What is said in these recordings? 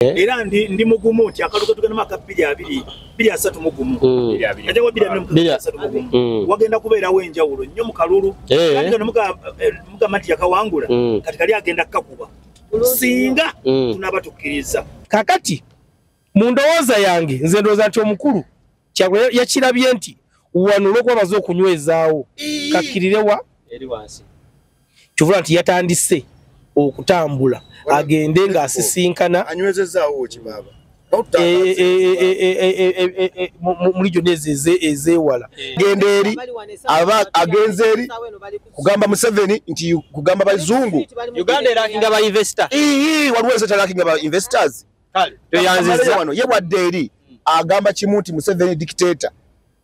Era ndi mugumu nti akalulu ketugenda aka 2023 ajja 2023 wagenda kubeerawo enjawulo nnyo mu kalulu. Kandi mugamba nti yakawangula kati kali agenda kukakuba singa tunaba tukkiriza. Kakati mu ndowooza yange nze ndowooza nti omukulu Kyagulanyi yakirabye nti wano olw'okuba baze okunywezaawo kakkirirewa eri wansi, kivula nti yatandise okutambula agende ng'asisinkana anywezezaawo ki baaba muli gyonna ezeewala. Genda eri aba agenze eri kugamba Museveni nti kugamba bazungu Uganda erakinga ba investor waliwo ensi etalakinga ba investors. Toyanziza wano ye wadde eri agamba kimu nti Museveni dictator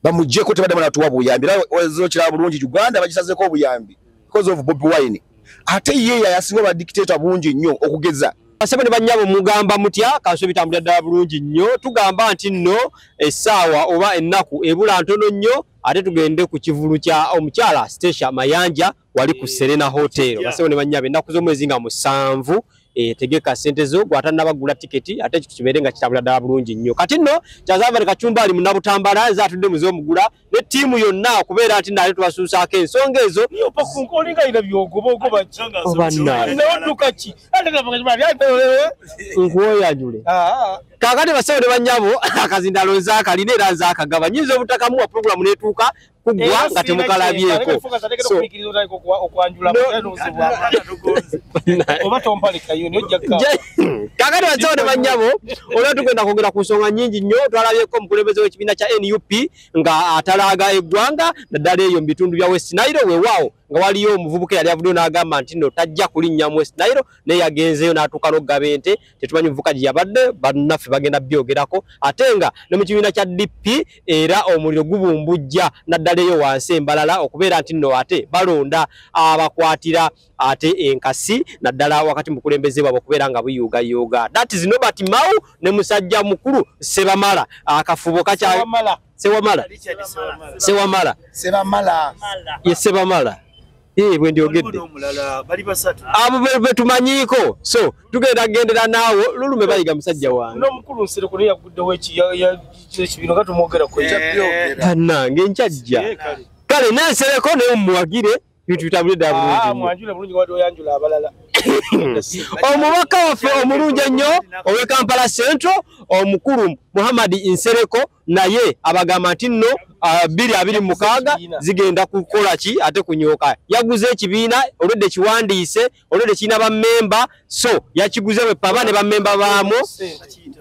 bamuggyeko tebaddamu natuwa buyambi. Era okiraba bulungi Uganda bagisazeeko obuyambi because of Bobi Wine. Ate ye yasinga ba dictator bungi nnyo okugeza. Basebo ne bannyabo mugamba mutya kanso bitambulira ddala bulungi nnyo. Tugamba nti nno essaawa oba ennaku ebula ntono nnyo ate tugende ku kivulu kya omukyala Stecia Mayanja wali ku Serena Hotel. Basebo ne bannyabo ennaku z'omwezi nga 7 tegeka sente zo gwatannabagula tiketi ate ekintu kibeere nga kitambulira ddala bulungi nnyo. Kati nno Kyazavale Kachumba ali Munnabutambala nze atudde muze omugula ne ttiimu yonna okubeera nti nno ate tubasuusaako ensonga ezo. Nkuwoyanjule kaakati bassebo ne bannyabo akazindalo nze akalina era nze akagaba nnyinza obutakamuwa pulogulaamu n'etuuka kuggwa nga temukalabyeko. Kaakati bassebo ne bannyabo olwa tugenda kwogera ku nsonga nnyingi nnyo. Twalabyeko omukulembeze w'ekibiina kya NUP nga atalaaga eggwanga naddala eyo mu bitundu bya West Nile. Weewaawo nga waliyo omuvubuka eyali avuddeyo n'agamba nti nno tajja kulinnya mu West Nile, naye yagenzeeyo n'atuuka n'okugaba ente. Tetumanyi muvubuka gye yabadde, bannaffe bagenda byogerako. Ate nga ne mu kibiina kya DP era omuliro gubumbujja naddala eyo wansi embalala okubeera nti nno ate balonda abakwatira ate enkasi naddala wakati mukulembeze bwabwe okubeera nga buyuugayuuga. That is Norbert Mao ne musajja mukulu Sebamala akafubo kakya Sewamala Sewamala Sebamala ye Sebamala bwe ndyogedde bali basatu abo betumanyiiko. So tugenda kugendera naawo lulume bayiga musajja wange n'omukulu Nsereko naye yaguddewo ekibiina nga tumwogerako bannange nkyajja kale n'Nsereko naye mumuwagire ebintu bitambule ddala bulungi oyanjula abalala. Omubaka waffe omulungi ennyo ow'e Kampala Central omukulu Muhammad Nsereko naye abagamba nti nno 2026 zigenda kukola ki ate kunyooka. Yaguze ekibiina olwedde kiwandiise olwedde kirina bammemba, so yakiguze bwe paba ne bammemba baamwo.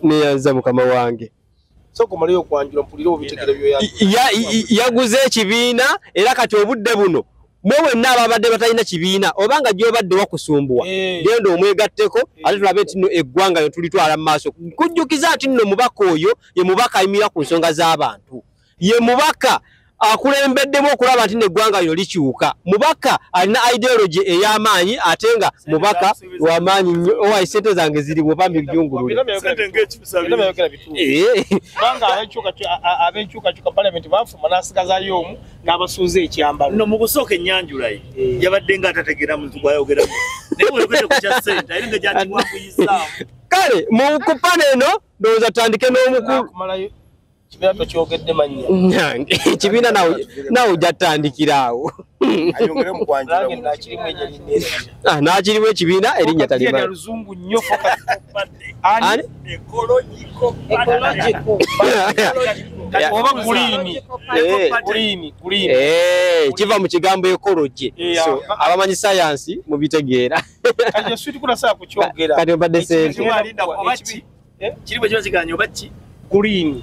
Neyanza mukama wange yaguze ekibiina era kati obudde buno mwe wenna ababadde batalina kibiina oba nga gy'obadde wakusumbuwa genda omwegatteko ate tulabe nti nno eggwanga lyo tulitwala mu maaso. Nkujjukiza nti nno mubaka oyo ye mubaka ayimirira ku nsonga z'abantu, ye mubaka akulembeddemu okulaba nti neggwanga lino likyuka, mubaka alina ideology ey'amaanyi ate nga mubaka w'amaanyi nnyo. Owayi sente zange ziri bwoba mbijungulule kubanga ab'enkyukakyuka parliament bafuma n'asigazayo omu n'abasuuza ekyambalo. No mu kusooka ennyanjula ye yabadde nga atategeera muntu gw'ayogeramu naye bw'oyogedde ku kya ssente aye nga gy'atiwanguyizaawo. Kale mu kupana eno ndowooza tutandike n'omukulu kibiina tokyogedde mannya ekibiina nawe ojja tutandikira awo n'akirimu ekibiina erinnya talimanyi luzungu nnyo. Oba green kiva mu kigambo ecology, so abamanyi sayansi mubitegeera. Kati obadde sente kiri bwe kiba kiganye oba ki green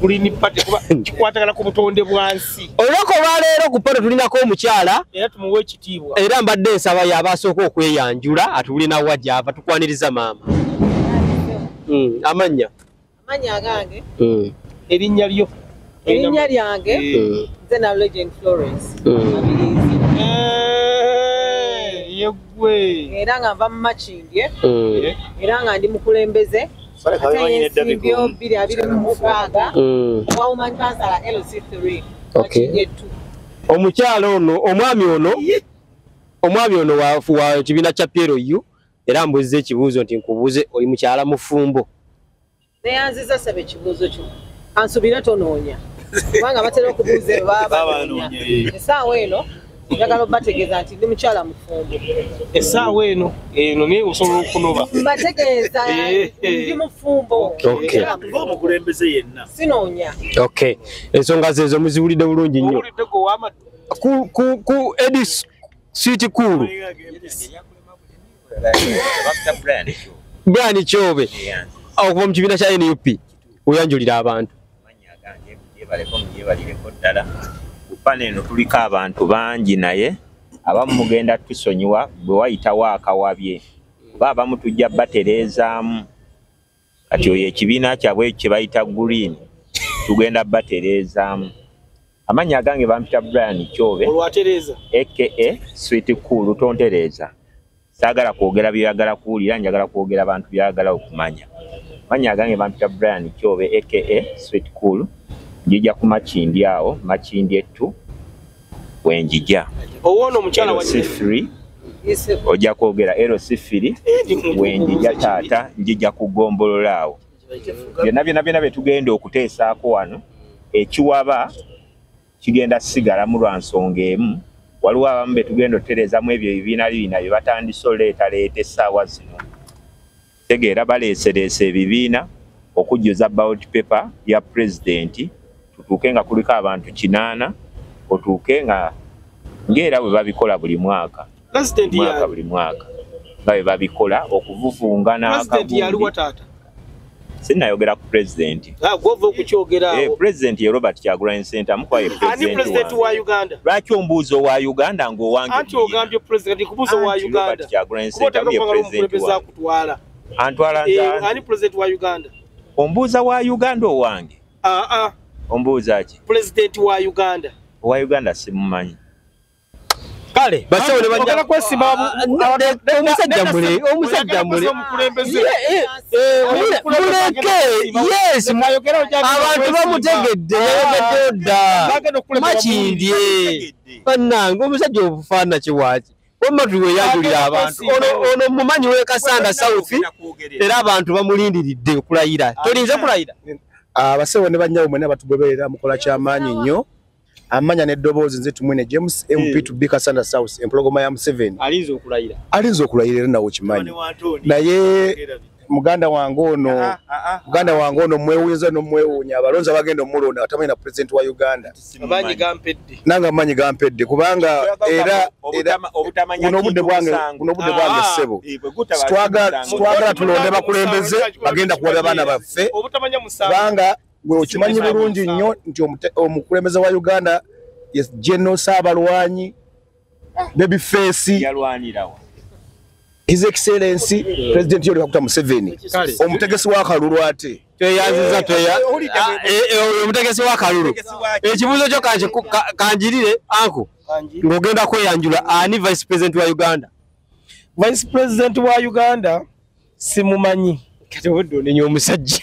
Green Party kuba kikwatagana ku butonde bwansi. Olunaku olwaleero ku pano tulinako omukyala era tumuwe ekitiibwa era mbadde nsaba y'aba asooka okweyanjula atubule nawa gy'ava. Tukwaniriza maama. Amannya? Amannya agange Erinnya lyo? Erinnya lyange nze na Legend Florence Mabirizi. Yeggwe. Era nga nva mu Makindye era nga ndi mukulembeze ate yensimbyewo 2026 owa Woman Councillor LC3 Makindye 2. Omukyala ono omwami ono wa kibiina kya PLU Era mbuuziza ekibuuzo nti nkubuuze, oli mukyala mufumbo? Neyanziza ssebe ekibuuzo kyo. Kansubire tonoonya, kubanga batera okubuuza ebyo baba banoonya. Essaawa eno njagala obategeeza nti ndi mukyala mufumbo. Essaawa eno eno naye osobola okunoba. Mbategeeza ndi mufumbo. Ng'omukulembeze yenna. Sinoonya. Okay. Ensonga zezo muziwulidde bulungi nnyo. Ku Eddie Sweet Cool. Brian Kyobe okuva mu kibiina kya NUP oyanjulira abantu. Mugyebalireko ddala. Ku pano eno tuliko abantu bangi, naye abamu mugenda tusonyiwa bwe wayitawo akawabye, kuba abamu tujja batereezaamu. Kati oyo ekibiina kyabwe kye bayita Green tugenda batereezaamu. Amannya agange bampita Brian Kyobe aka Sweet Cool. Tontereeza, saagala kwogera by'oyagala kuwulira, njagala kwogera bantu by'ayagala okumanya. Amannya agange bampita Brian Kyobe aka Sweet Cool. Njija ku Makindye awo, Makindye 2 wenjija. Owoono omukyala wa LC3 ojja kwogera LC3 wenjija taata, njija kugombolola awo. Byonna byonna byonna bye tugenda okuteesaako wano, ekiwaba kigenda sigalamu lwa nsonga emu. Waliwo abamu be tugenda otereezamu ebyo ebibiina bibiina bye batandise oleetaleeta essaawa zino. Tegeera baleesereese ebibiina okujjuza ballot paper ya pulezidenti, tutuuke nga kuliko abantu 8, otuuke nga ng'era bwe babikola buli mwaka. Buli mwaka nga bwe babikola okuvuvungana akagundi. Sinnayogera ku pulezidenti. Pulezidenti ye Robert Kyagulanyi Ssentamu, kuba ye pulezidenti wa Uganda. Lwaki ombuuza owa Uganda ng'owange? Anti ogambye pulezidenti, nkubuuza owa Uganda. Robert Kyagulanyi Ssentamu ye pulezidenti wange. Antwala nze. Ani pulezidenti wa Uganda? Ombuuza wa Uganda owange? Ombuuza ki? Pulezidenti wa Uganda. Owa Uganda simumanyi. Kale basawo ne bajja kwesiba omusajja mule muleke. Yes, abantu bamutegedde, yayogedde dda Makindye. Bannange omusajja obufaanana kiwaaki wamma tuweyanjulira abantu. Ono mumanyi w'e Kasanda South, era abantu bamulindiridde okulayira. Tolinze kulayira? Abasewo ne bannyawo mwenna batugoberera, mukola kyamaanyi nnyo. Amanya n'eddoboozi nze Tumwine James MP to Kasanda South, empologoma ya Museveni. Alinze okulayira. Alinze okulayira era nawe okimanyi. Naye muganda wange ono, muganda wange ono mwewuunyizza n'omwewuunya, abalonzi abagenda omulonda atamanyi na pulezidenti wa Uganda. Amaanyi gampedde. Nange amaanyi gampedde kubanga era buno obudde bwange ssebo. Sitwagala tulonde bakulembeze bagenda kuwabya abaana baffe. Kubanga gwe okimanyi bulungi nnyo nti omukulembeze wa Uganda ye General Ssaabalwanyi Babyface His Excellency President Yoweri Kaguta Museveni, omutegesi w'akalulu ate. Tweyanziza omutegesi w'akalulu. Ekibuuzo kyo kanjirire anko ng'ogenda kweyanjula, ani Vice President wa Uganda? Vice President wa Uganda simumanyi. Kati obudde onenya omusajja.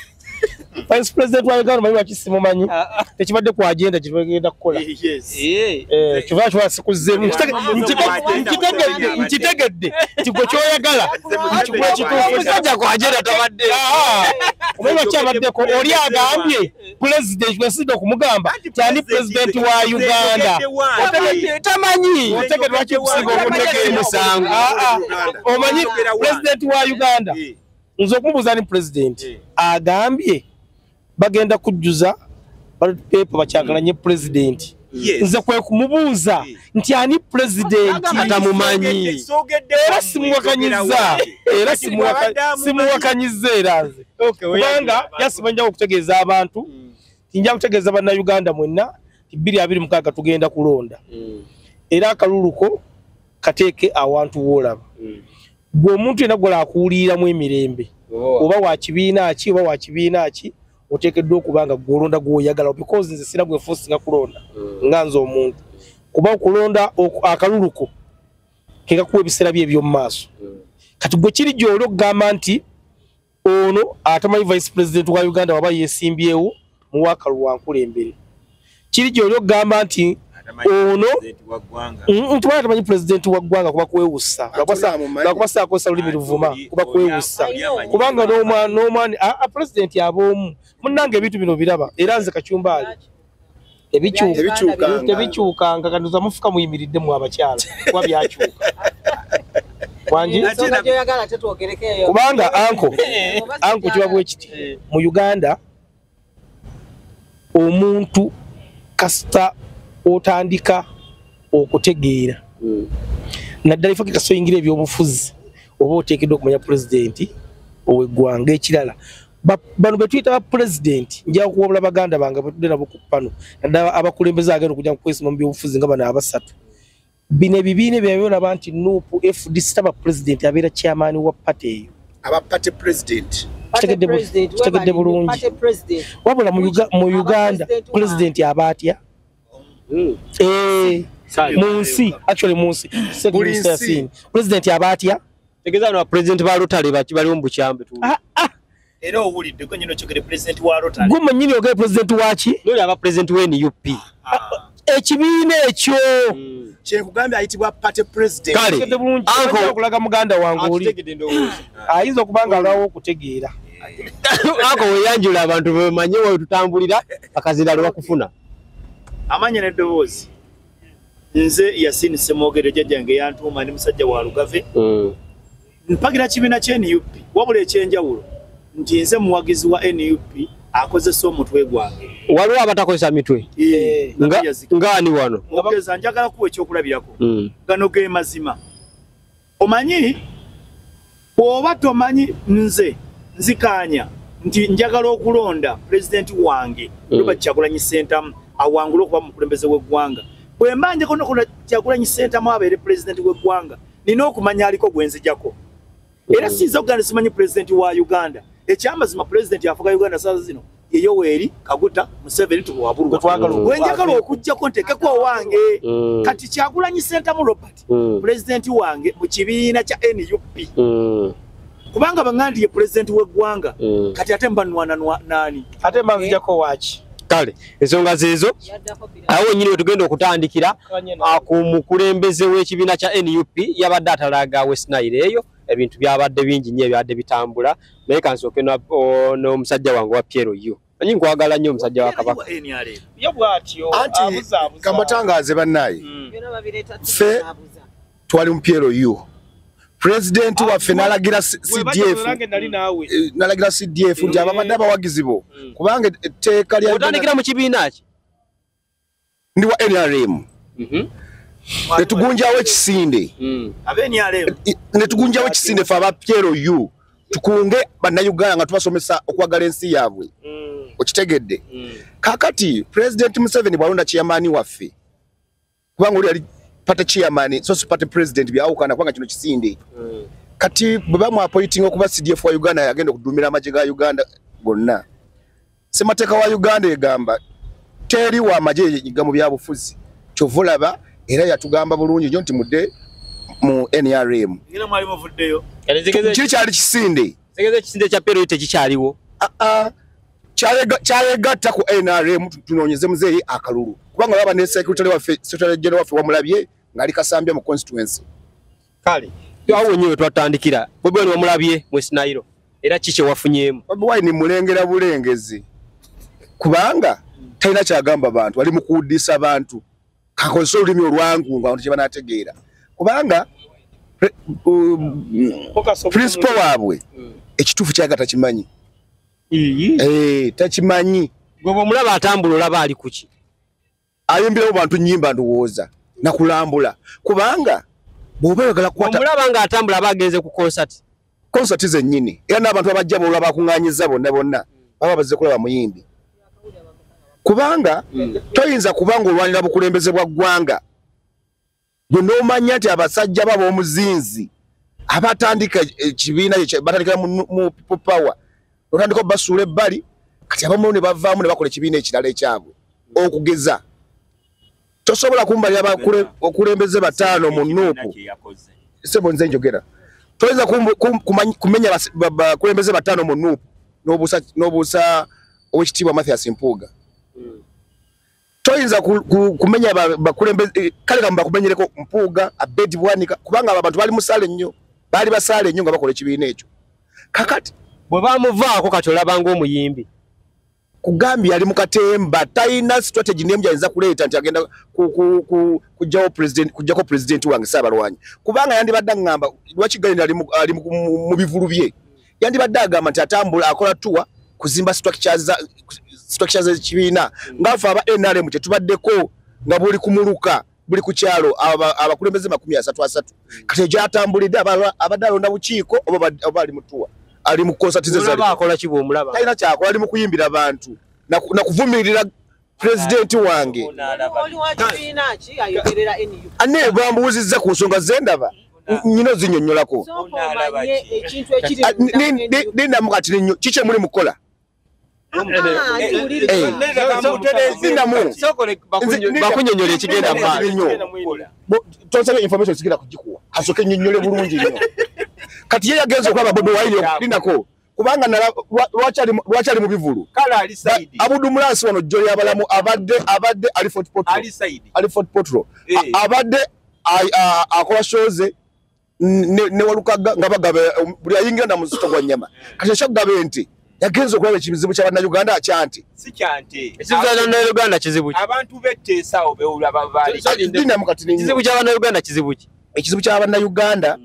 Vice President wa Uganda manyi lwaki simumanyi? Tekibadde ku agenda gye tugenda kukola. Kiva kiwa sikuzzeemu. Nkitegedde nti gwe ky'oyagala nkikuwa kituufu. Omusajja ku agenda tabadde. Omanyi lwaki abaddeko? Oli agambye pulezidenti wesidde okumugamba nti ani pulezidenti wa Uganda. Tamanyi. Otegedde lwaki nkusinga okutegeera musango. Omanyi pulezidenti wa Uganda. Nze okumubuuza ni pulezidenti agambye bagenda kujjuza ballot paper bakyagalanye pulezidenti. Nze kwe kumubuuza nti ani pulezidenti atamumanyi. Era simuwakanyizza, era simuwakanyizza era nze. Kubanga yasiba nja okutegeeza abantu, nja kutegeeza bannayuganda mwenna nti 2026 tugenda kulonda. Era akaluluko kateeke awantu w'olaba. Gwe omuntu yenna gw'ola akuwuliriramu emirembe, oba wa kibiina ki oba wa kibiina ki, oteekeddwa okuba nga gw'olonda gw'oyagala, because nze sina gwe nfuusinga kulonda nga nze omuntu. Kuba okulonda akaluluko ke kakuwa ebiseera bye eby'omu maaso. Kati gwe kiri gy'oli okugamba nti ono atamanyi Vice President wa Uganda waba yeesimbyewo muwa akalulu wankulembere. Kiri gy'oli okugamba nti Ono ntubala tamanyi pulezidenti wa ggwanga kuba kwewussa, lwakuba saakozesa lulimi luvuma, kuba kwewussa, kubanga n'omwana pulezidenti ab'omu. Munnange ebintu bino biraba, era nze Kachumba ali tebikyukanga kati mufuka muyimiridde mu abakyala kuba byakyuka. Wangi? Kubanga anko kiba bwe kiti mu Uganda, omuntu kasita otandika okutegeera naddala ife kasita oyingira ebyobufuzi oba oteekeddwa okumanya pulezidenti ow'eggwanga. Ekirala, bano be tuyita ba pulezidenti, nja kuwabula baganda bange betudde nabo ku pano, naddala abakulembeze agenda okujja mu kwesima mu byobufuzi nga bano abasatu. Bino ebibiina ebyo byolaba nti NUP, FDC, taba pulezidenti abeera chairman wa party eyo. Aba party president. Kitegedde bulungi. Wabula mu Uganda pulezidenti aba atya? Mu nsi, actually mu nsi, pulezidenti aba atya? Tegeeza bano bapulezidenti ba Rotary baliwo mu bukyambe tu. Era owulidde gwe nnyini okyogere pulezidenti wa Rotary. Gwe mwennyini ogere pulezidenti waki? N'oli aba pulezidenti wa NUP. Ekibiina ekyo. Kyenkugambye ayitibwa party president. Kale, anko okulaga muganda wange oli. Ayinza okuba nga alwawo okutegeera. Anko weeyanjula abantu bamanye we tutambulira akazira bakufuna. Amanya n'eddoboozi. Nze Yasin Ssemwogerere, jjajjange yantuuma, ndi musajja wa Lugave. Mpagira kibiina kya NUP, wabula ekyenjawulo nti nze muwagizi wa NUP akozesa omutwe gwange. Waliwo abatakozesa mitwe ngaani wano? Okugeza njagala kuwa ekyokulabirako. Gano ge mazima. Omanyi bw'oba tomanyi, nze nzikaanya nti njagala okulonda pulezidenti wange Robert Kyagulanyi Ssentamu awangule okuba mukulembeze w'eggwanga. Bwe mba njagala okulonda Kyagulanyi Ssentamu abeere pulezidenti w'eggwanga, nina okumanya aliko gwe nzijako. Era siyinza okugamba simanyi pulezidenti wa Uganda. Ekyamazima pulezidenti afuga Uganda saawa zino ye Yoweri Kaguta Museveni tuwabulwa. Gwe njagala okuggyako nteekeko owange. Kati Kyagulanyi Ssentamu Robert pulezidenti wange mu kibiina kya NUP. Kubanga bangandi ye pulezidenti w'eggwanga, kati ate mba nwana nani? Ate mba nzijako waaki? Kale ensonga zeezo awo nnyini wetugenda okutandikira ku mukulembeze w'ekibiina kya NUP yabadde atalaga West Nile eyo. Ebintu byabadde bingi nnyo ebyadde bitambula, naye kansooke n'omusajja wange wa PLU. Manyi nkwagala nnyo omusajja wa Kabaka. Ye bw'atyo abuzaabuza. Kambatangaze bannaye, ffe twali mu PLU. Pulezidenti waffe n'alagira CDF, n'alagira CDF nti ababadde abawagizi bo, kubanga etteeka lya otandikira mu kibiina ki? Ndi wa NRM. Netugunjawo ekisinde. Netugunjawo ekisinde ffe aba PLU tukunge bannayuganda nga tubasomesa okwagala ensi yaabwe. Okitegedde? Kaakati Pulezidenti Museveni bw'alonda chairman waffe, kubanga oli yali party chairman so si party president, byawukana kubanga kino kisinde. Kati bwe bamwapointinga okuba CDF wa Uganda yagenda okudumira amagye ga Uganda gonna. Ssemateeka wa Uganda egamba teri wa magye yenyiga mu byabufuzi. Kyova olaba era yatugamba bulungi nnyo nti mudde mu NRM. Era mwali muvuddeyo. Kiri kyali kisinde. Tegeza ekisinde kya PLU tekikyaliwo. Kyayegatta ku NRM tunoonyeze muzeeyi akalulu. Kubanga baba ne secretary waffe, secretary general waffe wamulabye ng'ali Kasambya mu constituency. Kale awo nnyo twatandikira. Bobi Wine wamulabye mu West Nile, era ki kye wafunyeemu? Bobi Wine mulengera bulengezi, kubanga talina kyagamba bantu, ali mu kuwuddisa bantu. Kakozesa olulimi olwangu nga abantu kye banaategeera. Kubanga principal waabwe ekituufu kyaga takimanyi. Takimanyi. Gwe bw'omulaba atambula olaba ali ku ki? Ayimbirawo bantu nnyimba ndowooza nakulambula, kubanga bw'oba oyagala kukwata omulaba ng'atambula aba agenze ku concert. Concert zennyini, era n'abantu abajja b'olaba bakuŋŋaanyizza bonna bonna baba bazze kulaba muyimbi. Kubanga toyinza kuba ng'olwanira bukulembeze bwa ggwanga gwe n'omanya nti abasajja b'omuzinzi abatandika ekibiina batandikira mu People Power, otandika obasuula ebbali, kati abamu ne bavaamu ne bakola ekibiina ekirala ekyabwe. Okugeza tosobola kumbalira abakulembeze bataano mu NUP. Ssebo nze njogera. Toyinza kumenya bakulembeze bataano mu NUP n'obuusa Oweekitiibwa Mathias Mpuuga. Toyinza kumenya bakulembeze kale kamba kumenyereko Mpuuga, Abedi Bwanika, kubanga abantu bali musale nnyo, bali basale nnyo nga bakola ekibiina ekyo. Kakati bwe bamuvaako kati olaba ng'omuyimbi kugambye ali mu katemba, talina strategy nemu gy'ayinza kuleeta nti agenda kujjawo president, kujjako president wange Ssaabalwanyi, kubanga yandibadde aŋŋamba lwaki Genda ali mu bivulu bye, yandibadde agamba nti atambula akola tour kuzimba structures z'ekibiina. Ng'affe aba NRM tetubaddeko nga buli ku muluka, buli ku kyalo abakulembeze 33. Kati gy'atambulidde abadde alonda bukiiko oba ali mu tour, ali mu concert ze zali. Akola ki bw'omulaba? Talina kyakola, ali mu kuyimbira abantu na kuvumirira president wange. Oli wa kibiina ki ayogerera NUP? Ane bambuuzizza ku nsonga ze ndaba nnina ozinnyonnyolako. Lindamu kati nnyo, kiki muli mukola? Bakunnyonnyola ekigenda mu maaso. Tonsabye information sigenda kugikuwa, asooke nnyonnyole bulungi nnyo. Kati ye yagenze okulaba Bobi Wine lindako, kubanga lwaki ali mu bivulu. Abudu Mulasi wano jjo lyabalamu abadde ali Fort Portal, ali Fort Portal abadde akola shows ne Walukaga nga bagaba buli ayingira na muzito gwa nnyama. Kati ekyokugaba ente yagenze okulaba ekizibu kya Bannayuganda kyante. Si kyante. Ekizibu kya Bannayuganda kizibu ki? Abantu betteesaawo bewulaba baali. Ekizibu kya Bannayuganda kizibu ki? Ekizibu kya Bannayuganda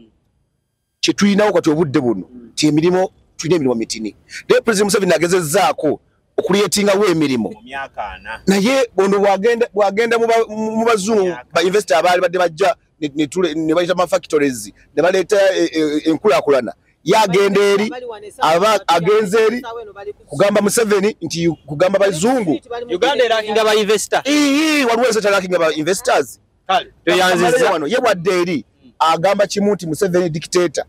kye tulinawo kati obudde buno ti emirimu, tulina emirimu mitini. Naye President Museveni agezezzaako okuliyetingawo emirimu. Naye ono bw'agenda mu bazungu ba investor abaali badde bajja ne bayita ma factories ne baleeta enkulaakulana, yagenda eri agenze eri kugamba Museveni nti kugamba bazungu Uganda erakinga ba investor. Waliwo ensi etalakinga ba investors. Toyanzizza wano ye wadde eri agamba kimu nti Museveni dictator,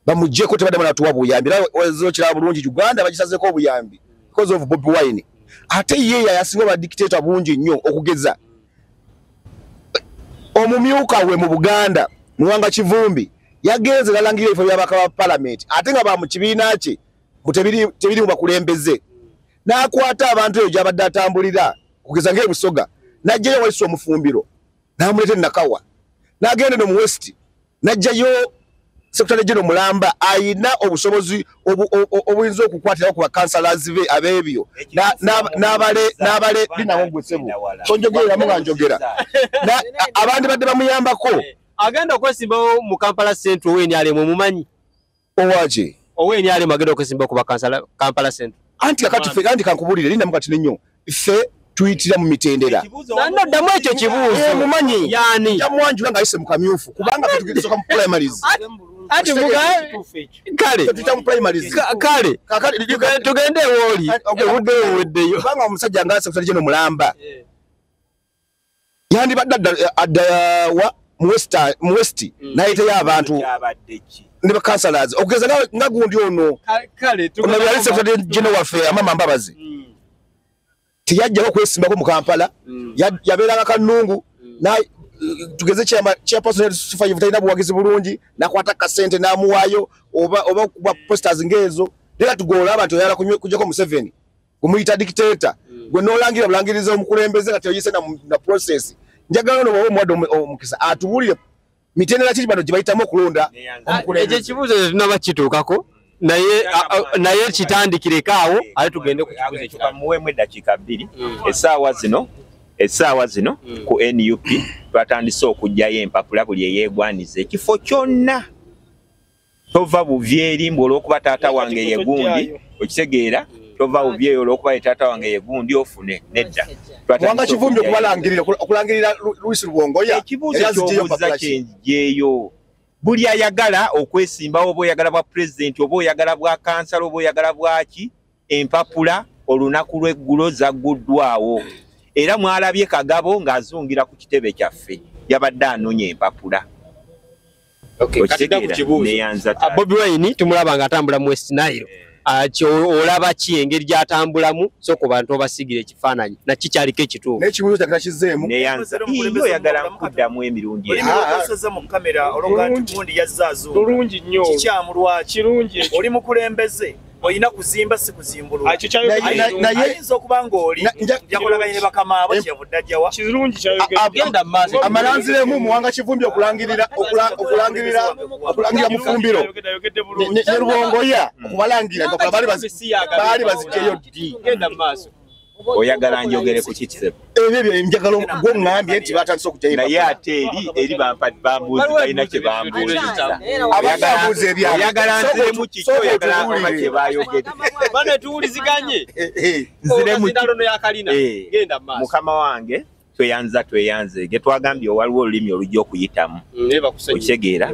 bamuggyeko tebadde banatuwa buyambi. Era okiraba bulungi Uganda bagisazeeko obuyambi because of Bobi Wine. Ate ye yasinga ba dictator bungi nnyo okugeza omumyuka we mu Buganda Muwanga Kivumbi yagenze n'alangira ebifo by'ababaka ba parliament, ate nga ba mu kibiina kye tebiri mu bakulembeze, n'akwata abantu eyo gy'abadde atambulira okugeza ng'e Busoga, n'aggyayo Waiswa Omufumbiro n'amuleeta e Nakawa, n'agenda eno mu West n'aggyayo Secretary General Mulamba ayina obusobozi obuyinza okukwatirawo ku bakansalazi be ab'ebyo n'abale linawo gwe ssebo tonjogereramu nga njogera abandi badde bamuyambako. Agenda okwesimbawo mu Kampala Central ow'NRM omumanyi? Owaki? Ow'NRM agenda okwesimbawo ku bakansala Kampala Central. Anti kakati ffe, anti kankubulire, lindamu kati nnyo, ffe tuyitira mu mitendera. Noddamu ekyo kibuuzo. Mumanyi? Yani? Yamwanjula ng'ayise mu kamyufu kubanga ffe tusoka mu primaries. Ati kale tuyita mu primaries. Kale tugende ewoli obudde buweddeyo. Kubanga omusajja nga Secretary General Mulamba yandibadde adda wa mu West n'ayitayo abantu ne ba councillors okugeza nga gundi ono ono yali Secretary General waffe Amama Mbabazi teyajjawo okwesimbako mu Kampala, yabeeranga Kannungu, tugeze chairperson Sifa talina buwagizi bulungi, n'akwata kasente n'amuwaayo oba kuba posters ng'ezo. Leero tugoola abantu oyagala kujjako Museveni gumuyita dictator, gwe n'olangira bulangiriza omukulembeze nga teyoyise na process. Njagala ono bw'oba omuwadde omukisa atubuulire mitendera ki bano gye bayitamu okulonda omukulembeze. Ekyo ekibuuzo tetunnaba kituukako, naye kitandikireko awo ate tugende ku kibuuzo ekirala. Muweemu eddakiika 2. Essaawa zino ku NUP twatandise okuggyayo empapula buli eyeegwaniza ekifo kyonna. Tova buvi eri mbu olw'okuba taata wange ye gundi, okitegeera, tova buvi eyo olw'okuba ye taata wange ye gundi ofune nedda. Muwanga Kivumbi okulangirira Louis Rubongoya, ekibuuzo ky'obuuza kyenjeeyo. Buli ayagala okwesimbawo, oba oyagala bwa pulezidenti, oba oyagala bwa kansala, oba oyagala bwaki, empapula olunaku lw'eggulo zagguddwawo. Era mwalabye Kagabo ng'azungira ku kitebe kyaffe, yabadde anoonya empapula. Bobi Wine tumulaba ng'atambula mu West Nile. Olaba ki engeri gy'atambulamu? Sooka bantu obasigira ekifaananyi nakikyaliko ekituufu. N'ekibuuzo kyange takizzeemu. Neyanza oyagala nkuddamu emirundi ena. Mu kamera olwoga nti gundi yazze azunga. Bulungi nnyo. Kikyamu lwaki? Kirungi. Oli mukulembeze Olina kuzimba si kuzimbulula. Ayinza okuba ng'oli yakolaganye ne bakama abo kyeyavudde ajjawa. Kirungi kyayogedde. Genda mu maaso. Amalanziremu Muwanga Kivumbi okulangira Mufumbiro ne Rubongoya okubalangira nga baali bazigyeyo ddi. Genda mu maaso. Oyagala njogere ku kiki? Ebyo njagala gwe ŋŋambye nti batandise okugyayo. Naye ate eri bambuuzi balina kye bambuuziza. Abambuuza ebyabwe. Oyagala nziremu kiki, oyagala oba kye baayogedde. Bano tuwuliziganye. Nziremu ki? Yakalina. Genda mu maaso. Mukama wange tweyanza tweyanze. Twagambye waliwo olulimi olujja okuyitamu. Okitegeera.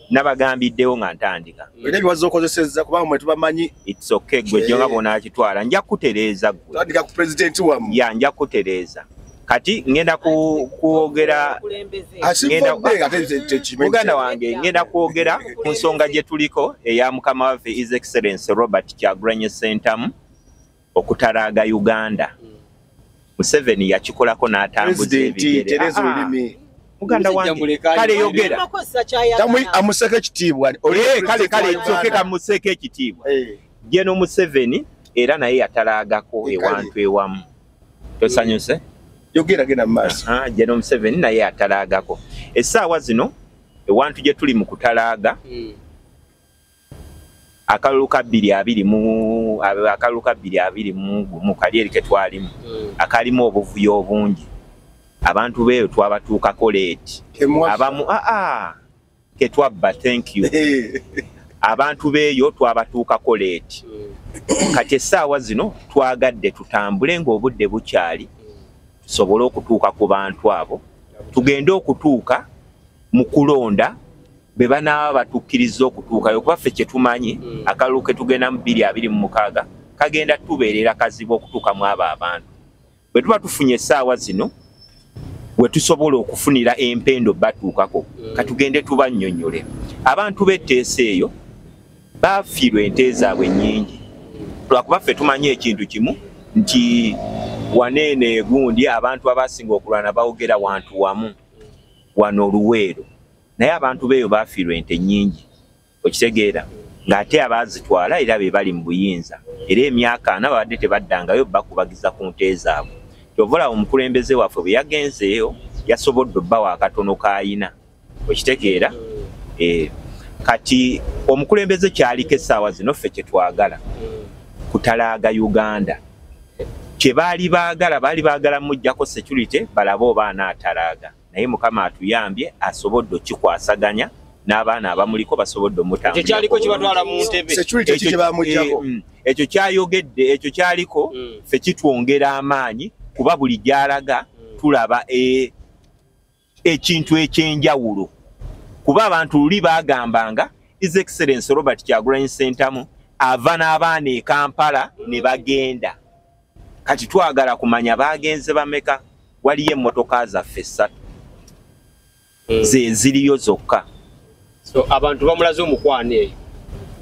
Nabagambiddewo nga ntandika. Olina byewazza okozesezza kubanga mwe tubamanyi. It's okay gwe gyo nga bw'onaakitwala nja kutereeza gwe. Tandika ku pulezidenti wammwe. Ya nja kutereeza. Kati ngenda kwogera muganda wange ngenda kwogera ku nsonga gye tuliko eya mukama waffe His Excellency Robert Kyagulanyi Ssentamu okutalaaga Uganda. Museveni yakikolako n'atambuza ebigere. Muganda wange kale yogera. Amuseke ekitiibwa. Kale kale soke kamuseke ekitiibwa. Geno Museveni era naye yatalaagako ewantu ewamu. Tosanyuse? Yogera genda mu maaso. Geno Museveni naye yatalaagako. Essaawa zino ewantu gye tuli mu kutalaaga akalulu ka 2021 kali eri ke twalimu akalimu obuvuyo obungi. Abantu beeyo twabatuukako leeti. Abamu ketwabba thank you. Abantu beeyo twabatuukako leeti. Kati essaawa zino twagadde tutambule ng'obudde bukyali tusobole okutuuka ku bantu abo. Tugende okutuuka mu kulonda be banaaba batukkiriza okutuukayo kuba ffe kye tumanyi akalulu ke tugenda mu 2026 kagenda tubeerera kazibu okutuuka mu abo abantu. Bwe tuba tufunye essaawa zino we tusobola okufunira empendo batuukako katugende tubannyonnyole. Abantu b'etteesa eyo baafiirwa ente zaabwe nnyingi lwakuba ffe tumanyi ekintu kimu nti waneeno egundi abantu abasinga okulwana bawogera wantu wamu wano Oluweero, naye abantu beeyo baafiirwa ente nnyingi okitegeera ng'ate abaazitwala era be bali mu buyinza era emyaka ana babadde tebaddangayo bakubagiza ku nte zaabwe. Kyova omukulembeze waffe bwe yagenzeeyo yasobodde obbawa akatono k'ayina okitegeera. Kati omukulembeze kyaliko essaawa zino ffe kye twagala kutalaaga Uganda. Kye baali baagala muggyako security balabe oba anaatalaaga, naye Mukama atuyambye asobodde okikwasaganya n'abaana abamuliko basobodde omutambulira. Ekyo kyaliko kibatwala mu ntebe. Security ki kye bamuggyako? Ekyo kyayogedde, ekyo kyaliko ffe kitwongera amaanyi kuba buli gy'alaga tulaba ekintu ekyenjawulo. Kuba abantu luli bagambanga His Excellency Robert Kyagulanyi Ssentamu ava n'abaana e Kampala ne bagenda. Kati twagala kumanya bagenze bameka, waliyo emmotoka zaffe 3 ze ziriyo zokka. So abantu bamulaze omukwano eyo.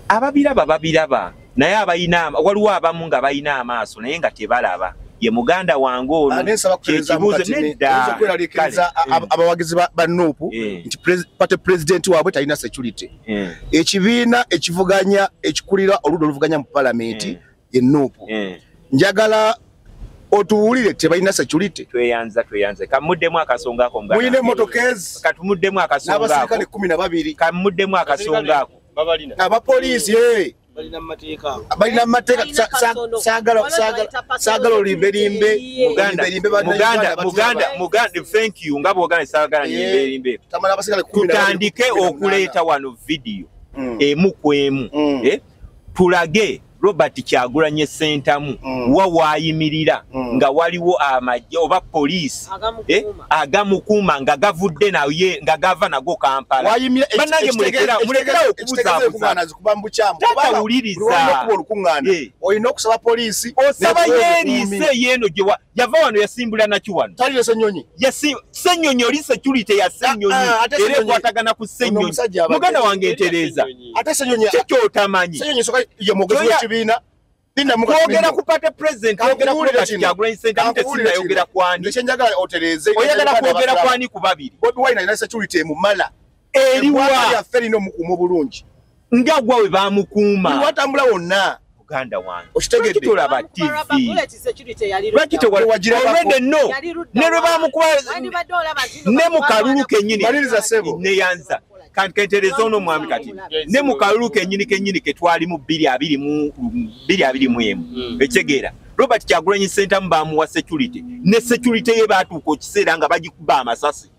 Ababiraba babiraba naye abayina waliwo abamu nga balina amaaso naye nga tebalaba. Ye muganda wange ono kyekibuuzo nedda. Abawagizi ba NUP nti party president waabwe talina security. Ekibiina ekivuganya ekikulira oludda oluvuganya mu palamenti ye NUP. Njagala otuwulire tebalina security. Tweyanza tweyanze. Kamuddemu akasonga ako muganda. Mulina emmotoka ezi. Katumuddemu akasonga ako. N'abaserikale 12. Kamuddemu akasonga ako. Babalina. Abapoliisi balina mateeka. Balina mateeka. Saagala olimbelimbe. Muganda thank you nga bw'ogamba saagala limbelimbe. Tutandike okuleeta wano video emu ku emu. Tulage Robert Kyagulanyi Ssentamu wa waayimirira nga waliwo amagye oba poliisi agamukuuma nga gavudde naye nga gava nago Kampala. Bannange mulekerawo okubuzaabuza. Tatawuliriza. Olina okusaba poliisi. Osaba yeeriise yeeno gye yava wano yasimbula naki wano. Talire Ssenyonyi. Ssenyonyi oli security ya Ssenyonyi. Era ekwatagana ku Ssenyonyi. Muganda wange ntereeza. Ate Ssenyonyi kikyotamanyi. Ssenyonyi soka ye mwogezi w'ekibiina. Kwogera ku party president, kwogera ku Robert Kyagulanyi Ssentamu tesinayogera kwani. Ekyenjagala otereeze. Oyagala kwogera kwani ku babiri. Bobi Wine alina security emumala. Eriwa. Yaffe erina omukuuma obulungi. Nga gwa we bamukuuma. Watambula wonna. Uganda wange. Okitegedde. Tulaba TV. Lwaki tewajira already no. Ne lwe bamukuba ne mu kalulu kennyini. Maliriza ssebo. Neyanza. Kanketereza ono mwami kati. Ne mu kalulu kennyini ke twali mu 2021. Ekyegera. Robert Kyagulanyi Ssentamu bamuwa security. Ne security ye batuuka ekiseera nga bagikuba amasasi.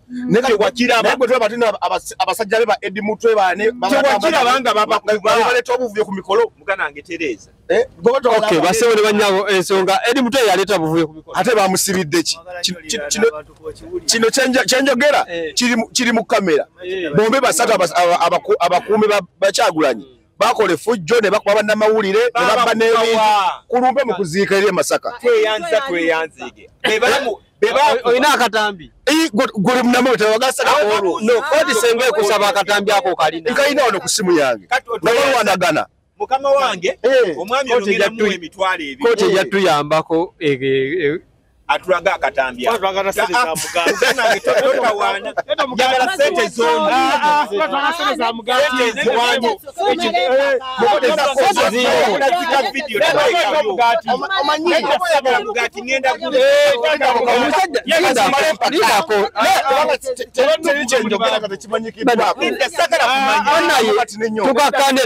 Tewakiraba. Naye tulaba tulina abasajja be ba Eddie Mutwe baane tewakiraba nga babaleeta obuvuyo ku mikolo. Muganda wange Tereza. Okay, basewo ne bannyabo ensonga Eddie Mutwe yaleeta buvuyo ku mikolo. Ate bamusibidde ki? Kino kyenjogera kiri mu kamera. Bombe basatu abakuumi ba Kyagulanyi bakola effujjo ne bakuba bannamawulire ne babba n'ebintu kulumbe mu kuziika eri e Masaka. Tweyanza tweyanzige. Olina akatambi. Guli munnamawulire tewagasa olwo. No, kooti senga ekusaba akatambi ako kalina. Nkalina wano ku ssimu yange. Nga balwanagana. Mukama wange, omwami ono ngenda muwa emitwalo ebiri. Kooti ejja tuyambako atulaga akatambi ako. Njagala ssente zonna. Ssente ziwange.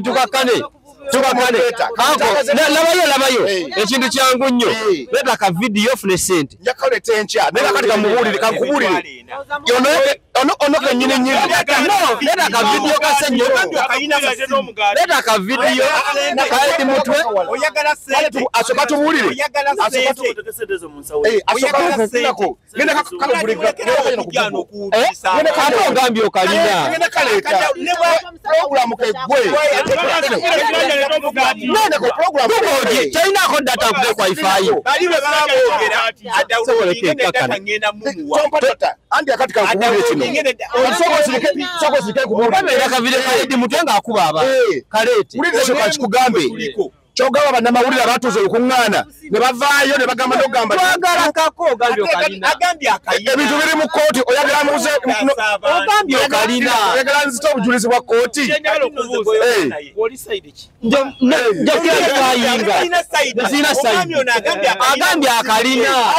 Tukakane. Labayo ekintu kyangu nnyo. Leeta ka video ofune ssente. Njakaleeta enkya naye kakati kamubuulire kankubuulire. Ono kennyini nnyini. No, leeta ka video ka Ssenyondo. Leeta ka video ka Eddie Mutwe. Oyagala ssente. Asooka tubuulire. Oyagala ssente. Asooka tubuulire. Ngenda Ate ogambye okalina. Ngenda kaleeta. Program keggwe. Talinaako data nkuve ku wifi. Obeera kavidiyo ka Eddie Mutwe ng'akuba abantu. Kaleete. Wuliriza kyo kikugambe. Kyogamba bannamawulire abatuuze olukuŋŋaana ne bavaayo ne bagamba n'okugamba twagala kako ogambye okalina. Ebintu biri mu kkooti oyagala muze ogambye okalina. Oyagala nzite obujulizi bwa kkooti. Sirina side. Agambye akalina.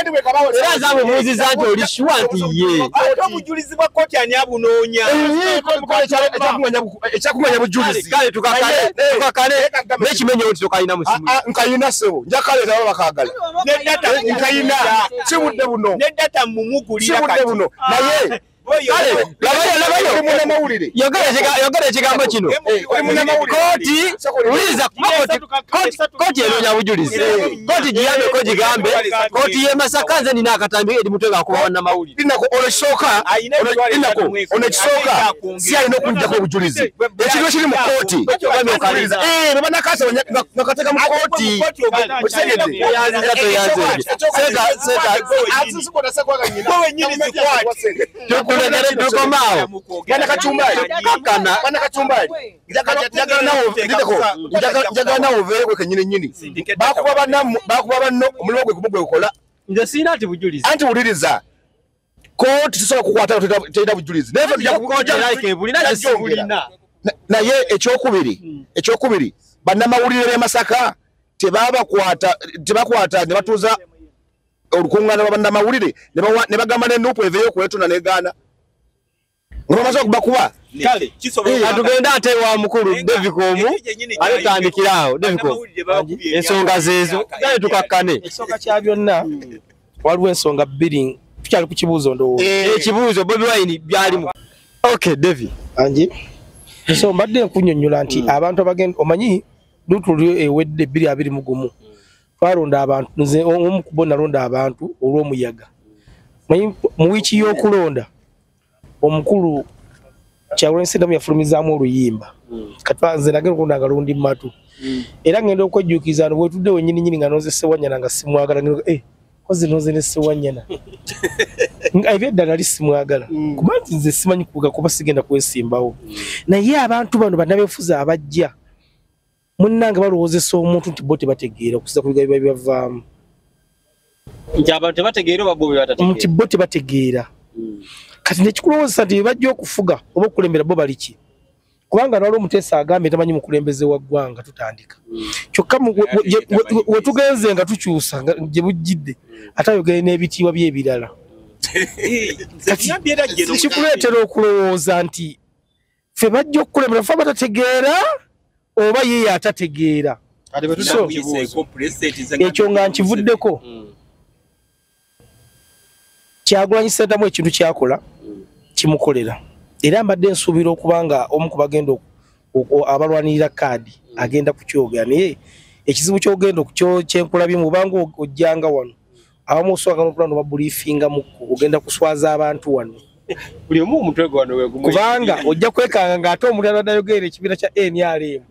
Era nze amubuuzizza nti oli sure nti ye. Ate obujulizi bwa kkooti ani abunoonya? Ekyakumanya bujulizi. Kale tukakane n'ekimenyewo nti tokalina. Nkayina ssebo njakaleeta baba bakaagala. Nkayina si budde buno. Ne data mumugulira Si budde buno naye Labayo munnamawulire. Yogera ekigambo kino. Kooti wuliriza kooti enoonya bujulizi. Kooti giyambeko gigambe. Kooti y'e Masaka nze nina akatambi Eddie Mutwe ng'akuba bannamawulire. Linako ono ekisooka si alina okungyako obujulizi. Ekintu ekiri mu kooti. Bwe banakaasa bakateeka mu kooti. Okitegedde? Bwana Kachumbari. Njagala nawe oveereko kennyini nnyini. Bakuba banno omulimu gwe gumu gwe gukola. Nze sirina ati bujulizi. Anti wuliriza. Kooti tusobola kukwata terina bujulizi. Naye ekyokubiri bannamawulire b'e Masaka tebakwata ne batuuza olukuŋŋaana lwa bannamawulire ne bagamba ne NUP eveeyo okwetunda n'egaana. Nga bamaze okubakuba. Atugende ate wa mukulu Devikomu ate tutandikire awo Devikomu ensonga zeezo kale tukakkane. Ekisooka kya byonna waliwo ensonga bbiri tukyali ku kibuuzo ndowooza. Ekibuuzo Bobi Wine byalimu. Okay Devi. Angi. So mbadde nkunnyonnyola nti abantu abagenda omanyi lutu ewedde 2021 twalonda abantu nze omu ku bo nalonda abantu olw'omuyaga. Manyi mu wiiki y'okulonda omukulu Kyagulanyi Ssentamu yafulumizaamu oluyimba. Kati nze nagenda okulonda nga lundi matu. Era ngenda okwejjukiza no bwetudde wennyini nnyini nga nonze Ssewanyana nga simwagala ngenda kozi nonze ne Ssewanyana. Ebyedda nali simwagala. Kuba nti nze simanyi kuvuga kuba sigenda kwesimbawo. Naye abantu bano bannabyefuzi abajja munnange balowoozesa omuntu nti bo tebategeera okusinziira ku bigambo biba bibavaamu. Nti abantu tebategeera oba bo be batategeera? Nti bo tebategeera. Kati nekikulowooza nti bajja okufuga oba okulembera bo bali ki? Kubanga nalwo Muteesa agambye tamanyi mukulembeze wa ggwanga tutandika. Kyokka we tugenze nga tukyusa gye bujjidde ate ayogere n'ebitiibwa by'ebirala. Kikuleetera okulowooza nti ffe bajja okukulembera ffe abatategeera oba ye atategeera. Ekyo nga nkivuddeko. Kyagulanyi Ssentamu ekintu kyakola kimukolera. Era mbadde nsuubira okubanga omu ku bagenda abalwanirira kaadi agenda kukyogera, naye ekizibu ky'ogenda kyenkulabye mu banga ojjanga wano abamu osooka n'okulaba no babuliifinga mukku ogenda kuswaza abantu wano. Buli omu omutwe gwe wano wegumu. Kubanga ojja kwekanga ng'ate omulala adayogera ekibiina kya NRM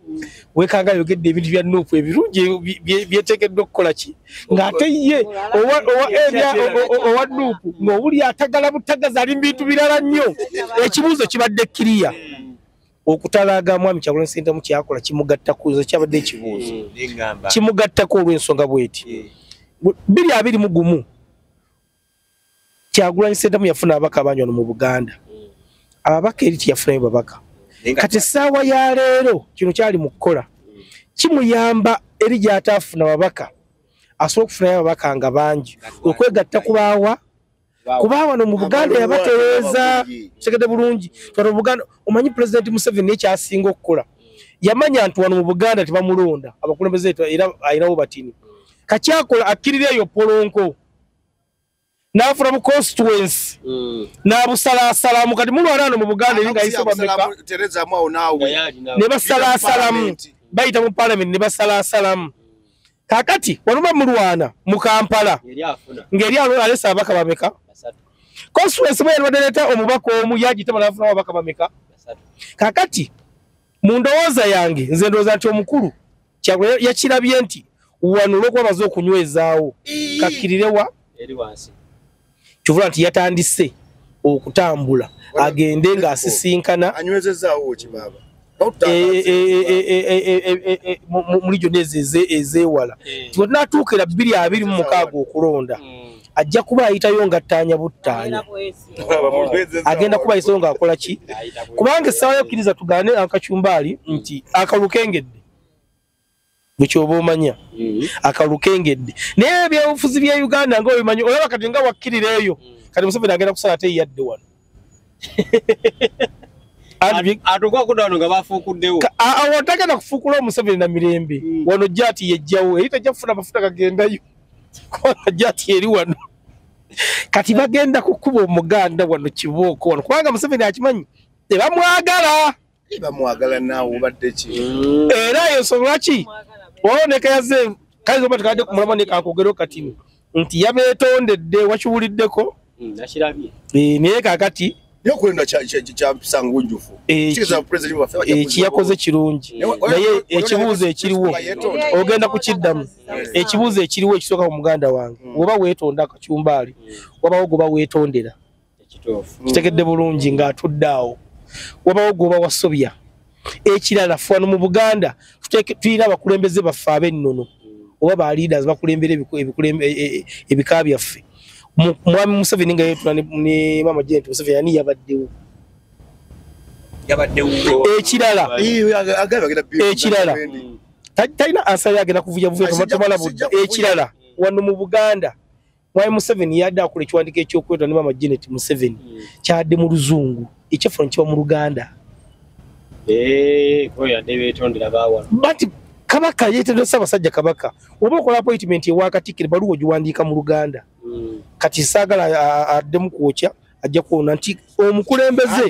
wekanga ayogedde ebintu bya NUP ebirungi byeteekeddwa okukola ki ng'ate ye owa NUP ng'owuli atagala butagazi ali mu bintu birala nnyo. Ekibuuzo kibadde kiriya. Okutalaga Mwami Kyagulanyi Ssentamu kyakola kimugattako, kyabadde ekibuuzo kimugattako olw'ensonga bw'eti. 2021 Kyagulanyi Ssentamu yafuna ababaka abangi wano mu Buganda. Ababaka eri teyafunayo babaka. Kati essaawa ya leero kino kyali mu kukola kimuyamba eri gy'ataafuna babaka asobola okufunayo ababaka nga bangi okwegatta kubaawa kuba wano mu Buganda yabatereeza kitegedde bulungi. Twano mu Buganda omanyi Pulezidenti Museveni ekyasinga okukola yamanya nti wano mu Buganda tebamulonda abakulembeze era alinawo batini. Kakyakola akkirira eyo polonko n'afuna mu constituency n'abusalaasalamu. Kati mulwana wano mu Buganda eri ng'ayise bameka ne basalaasalamu bayita mu parliament ne basalaasalamu. Kaakati wano bamulwana mu Kampala ng'eri alese ababaka bameka. Constituency bwe yalwadde omubaka omu yagitema n'afuna ababaka bameka. Kaakati mu ndowooza yange nze ndowooza nti omukulu Kyagulanyi yakirabye nti wano olw'okuba baze okunywezaawo kakkirirewa kivula nti yatandise okutambula agende ng'asisinkana muri gyonna ezeewala. Bwe tunaatuukira 2026 okulonda ajja kuba ayitayo ng'attaanya buttaanya, agenda kuba ayitayo ng'akola ki, kubanga essaawa y'okkiriza tugaane akacumbaali nti akalulu kengedde bwe kyoba omanya akalulu kengedde. Naye ebyobufuzi bya Uganda nga obimanyi olaba kati nga wakkirira eyo kati Museveni agenda kusala ate yadde wano. Awo tagenda kufuukula Museveni na mirembe wano jati yejjawo eri tajja kufuna mafuta gagendayo kubanga jati eri wano. Kati bagenda kukuba Omuganda wano kibooko wano kubanga Museveni akimanyi tebamwagala. Bamwagala naawe obadde ki? Era eyo nsonga lwaki oloneka yazze kayinza okuba tekadde ku mulamwa nekankogero katini nti yabeetondedde wakiwuliddeko naye kaakati ekiyakoze kirungi naye ekibuuzo ekiriwo ogenda kukiddamu. Ekibuuzo ekiriwo ekisooka ku muganda wange oba weetonda akacumbaali wabawo goba weetondera kitegedde bulungi ng'atudde awo wabawo goba wasobya. Ekirala ffe wano mu Buganda tulina abakulembeze baffe ab'ennono oba ba leaders bakulembera ebika byaffe. Mwami Museveni nga yeetula ne Mama Janet Museveni ani yabaddewo? Ekirala talina ansa yagenda kuvuja buvuya tumala budde. Ekirala wano mu Buganda Mwami Museveni yadde akola ekiwandiiko ekyokwetwa ne Mama Janet Museveni kyadde mu Luzungu ekyaffe kiba mu Luganda. But Kabaka yeetondera Ssaabasajja Kabaka oba okola appointment ewa Katikkiro ebbaluwa ogiwandiika mu Luganda. Kati saagala addemu kwokya ajja kuwona nti omukulembeze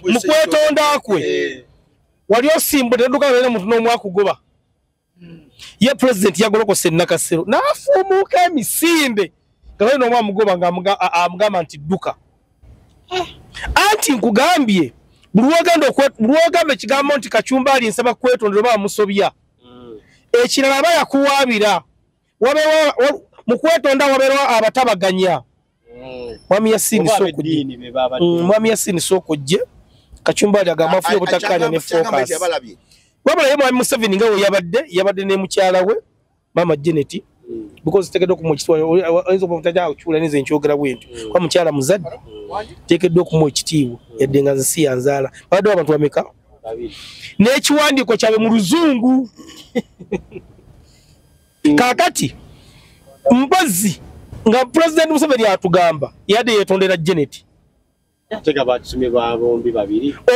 mu kwetonda kwe wali osimbudde todduka naye muntu n'omu akugoba. Ye pulezidenti yagolokose Nakasero n'afuumuuka emisinde nga balina omu amugoba ng'amugamba nti dduka. Anti nkugambye buli lw'ogamba ekigambo nti Kacumbaali nsaba kwetondera oba amusobya. Ekirala aba yakuwaabira mu kwetonda wabeerawo abatabaganya. Mwami Yasini sooka ojje Kacumbaali agamba afunye obutakkaanya ne focus. Wabula ye Mwami Museveni nga we yabadde ne mukyala we Mama Janet because teekeddwa okumuwa ekitiibwa oyinza okuba omutajja okukiwulira nze nkyogera bwe ntyo kuba mukyala muzadde teekeddwa okumuwa ekitiibwa yadde nga nze si yanzaala. Babaddewo abantu bameka? N'ekiwandiiko kyabwe mu Luzungu. Kaakati mpozi nga President Museveni atugamba yadde yeetondera Janet.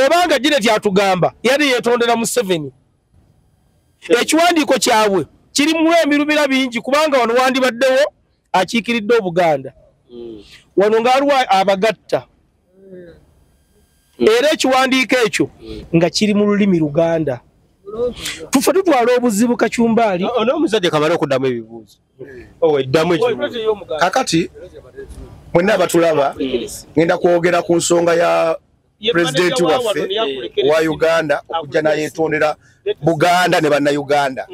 Obanga Janet atugamba yadde yeetondera Museveni. Ekiwandiiko kyabwe kirimu emirumira bingi kubanga wano wandibaddewo akiikiridde Obuganda. Wano ng'aliwo abagatta. Era ekiwandiiko ekyo nga kiri mu lulimi Luganda. Tufe tutwala obuzibu Kachumbali. Onomuzadde kamale okuddamu ebibuuzo. Ddamu ekibuuzo. Kakati mwenna abatulaba ngenda kwogera ku nsonga ya President waffe wa Uganda okujja n'ayeetondera Buganda ne bannayuganda.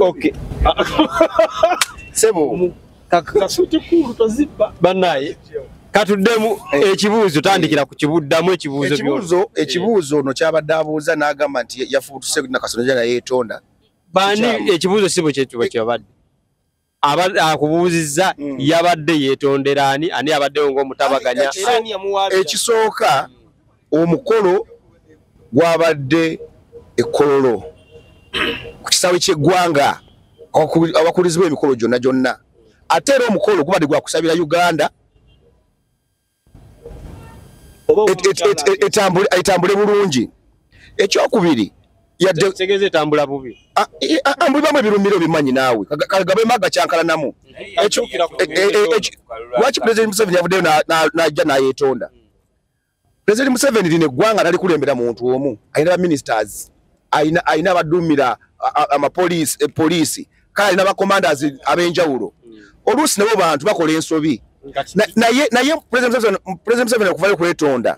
Okay. Sebo kasuti kulu tozibba. Bannaye katuddemu ekibuuzo, tandikira ku kibuddamu ekibuuzo. Ekibuuzo ono kyabadde abuuza n'agamba nti yafuutuse Nakasono nayeetonda. Bani ekibuuzo si bwe kyabadde. Akubuuzizza yabadde yeetondera ani, ani abaddewo ng'omutabaganya. Ekisooka omukolo gwabadde e Kololo ku kisaawe ky'eggwanga awakulizibwa emikolo gyonna gyonna. Ate era omukolo gubadde gwa kusabira Uganda etambule bulungi. Ekyokubiri yadde tegeeza etambula bubi. Ambulibamu ebirumiro bimanyi naawe kagabe maga kyankalanamu. Lwaki President Museveni yavuddeyo n'ajja n'ayeetonda? President Museveni lino eggwanga talikulembera muntu omu, alina ba ministers, alina abaduumira amapoliisi, poliisi, kale alina ba commanders ab'enjawulo. Oluusi nabo bantu bakola ensobi. Naye President Museveni okuvayo okwetonda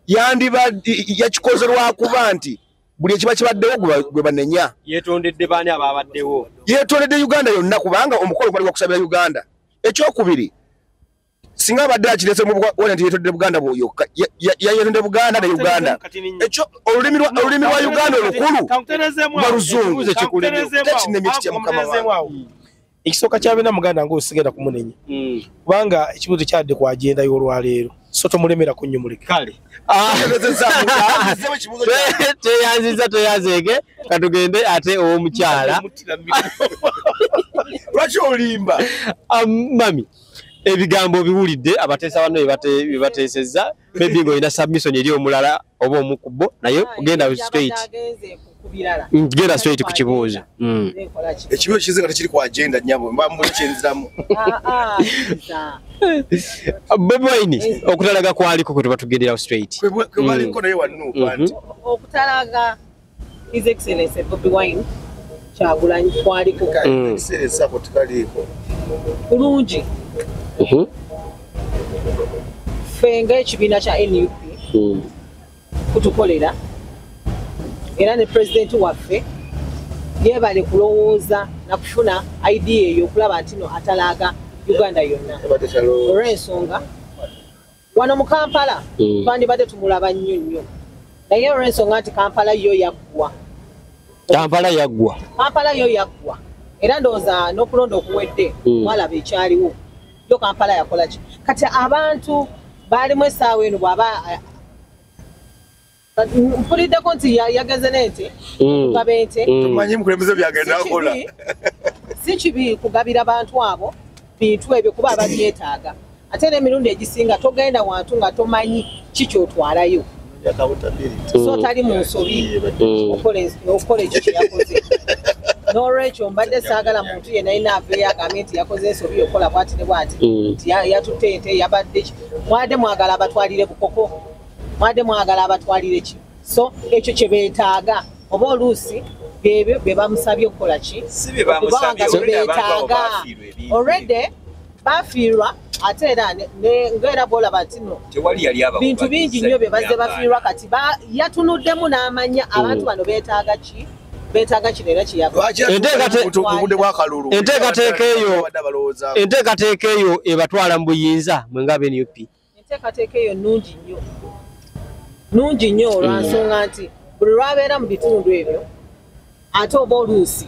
yakikoze lwakuba nti buli ekiba kibaddewo gwe banenya. Yeetondedde baani ababaddewo? Yeetondedde Uganda yonna kubanga omukolo gwali gwa kusabira Uganda. Ekyokubiri singa abadde akirese mu nti yeetondedde Buganda yokka, yeetondedde Buganda ne Uganda. Ekyo olulimi lwa Uganda olukulu lwa Luzungu. Tekinemye kitya mukama wange. Ekisooka kya byonna Muganda ng'osigenda kumunenya. Kubanga ekibuuzo kyadde ku agenda y'olwaleero. So tomulemera ku nnyumuleke. Kale. Tweyanzizza tweyanzeege katugende ate ow'omukyala. Lwaki olimba? Mami, ebigambo biwulidde abateesa banno bye bateesezza. Maybe ng'olina submission eri omulala oba omu ku bo naye ogenda straight. Genda straight ku kibuuzo. Ekibuuzo kize nga tekiri ku agenda nnyabo, mba mbuli kyenziramu. Bobi Wine okutalaga kwaliko kwe tuba tugenderawo straight. Kwe baliko naye wano anti. Okutalaga His Excellency Bobi Wine Kyagulanyi kwaliko. Excellency ako tukaliiko. Bulungi. Ffe ng'ekibiina kya NUP kutukolera era ne pulezidenti waffe yeebale kulowooza na kufuna idea eyo okulaba nti no atalaaga Uganda yonna. Olw'ensonga wano mu Kampala twandibadde tumulaba nnyo nnyo, naye olw'ensonga nti Kampala yo yaggwa. Kampala yaggwa. Kampala yo yaggwa era ndowooza n'okulonda okuwedde mwalaba ekyaliwo. Yo Kampala yakola ki? Kati abantu baalimu essaawa eno bw'aba mpuliddeko nti yageze n'ente kugaba ente. Tumanyi mukulembeze byagenda akola. Si kibi kugabira bantu abo bintu ebyo kuba ababyetaaga. Ate n'emirundi egisinga togenda wantu nga tomanyi ki ky'otwalayo. So tali mu nsobi okukola ekyo kye yakoze. N'olwekyo mbadde saagala muntu yenna yenna aveeyo agambe nti yakoze ensobi okukola bw'ati ne bw'ati, nti yatutte ente yabadde ki. Mwadde mwagala abatwalire bukoko, mwadde mwagala abatwalire ki. So ekyo kye beetaaga oba oluusi byebyo bye bamusabye okukola ki, kubanga beetaaga already bafiirwa. Ate era ng'era bw'olaba nti no bintu bingi nnyo bye bazze bafiirwa kati yatunuddemu n'amanya abantu bano beetaaga ki, beetaaga kino era kyeyakola. Enteekateeka eyo ebatwala mu buyinza mwe nga NUP. Enteekateeka eyo nnungi nnyo, nnungi nnyo olw'ensonga nti buli lwabeera mu bitundu ebyo ate oba oluusi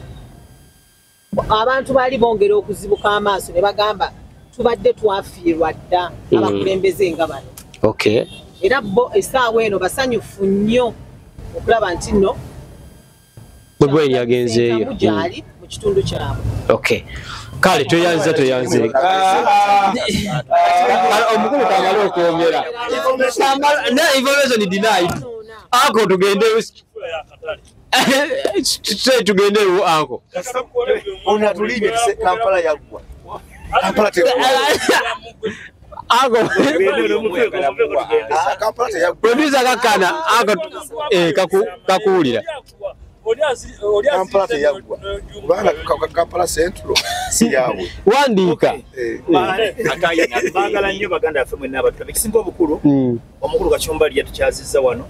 abantu baali bongera okuzibuka amaaso ne bagamba Tubadde twafiirwa dda abakulembeze nga bano. Okay. Era bo essaawa eno basanyufu nnyo okulaba nti nno Bobi Wine yagenzeeyo gyali mu kitundu kyabwe. Okay. Kale tweyanze. Omukulu kamala okwongera. Information denied. Ako tugende tugende ako. Ona tulibye Kampala yaggwa. Kampala teyaggwa. Ako Kampala teyaggwa. Producer kakana ako kakuwulira. Kampala teyaggwa. Kubanga Kampala Central si yaabwe. Wandiika. Baagala nnyo baganda baffe mwenna abatulabe. Ekisinga obukulu, omukulu Kachumba yatukyazizza wano.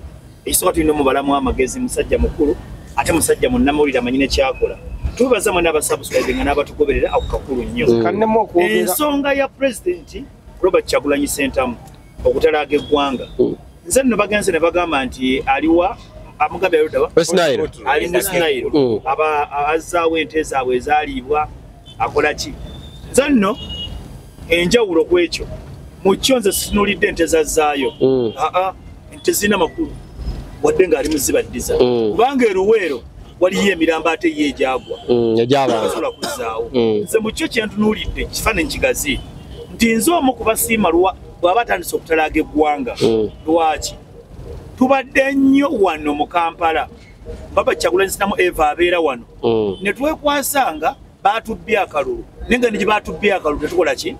Ekisooka tulina omubalamu amagezi, musajja mukulu ate musajja munnamawulire amanyi ne kyakola. Tubaza mwenna abasubscribinga n'abatugoberera ako kakulu nnyo. Ensonga ya Pulezidenti Robert Kyagulanyi Ssentamu okutalaaga eggwanga. Nze nno bagenze ne bagamba nti aliwa amugabe aluddawa ali West Nile aba azzaawo ente zaabwe ezaaliibwa akola ki. Nze nno enjawulo ku ekyo mu kyo nze situnulidde ente zazzaayo. Aa ente zirina makulu wadde ng'ali muzibaddiza kubanga eruweero waliyo emirambo ate ye egyagwa asobola kuzzaawo. Nze mu kyo kyentunuulidde kifaananyi kigazi nti nze omu ku basiima bw'aba atandise okutalaaga eggwanga. Lwaki tubadde nnyo wano mu Kampala, Baba Kyagulanyi Ssentamu Eva abeera wano ne twekwasanga baatubbye akalulu, naye nga ne gye baatubbye akalulu tetukola ki?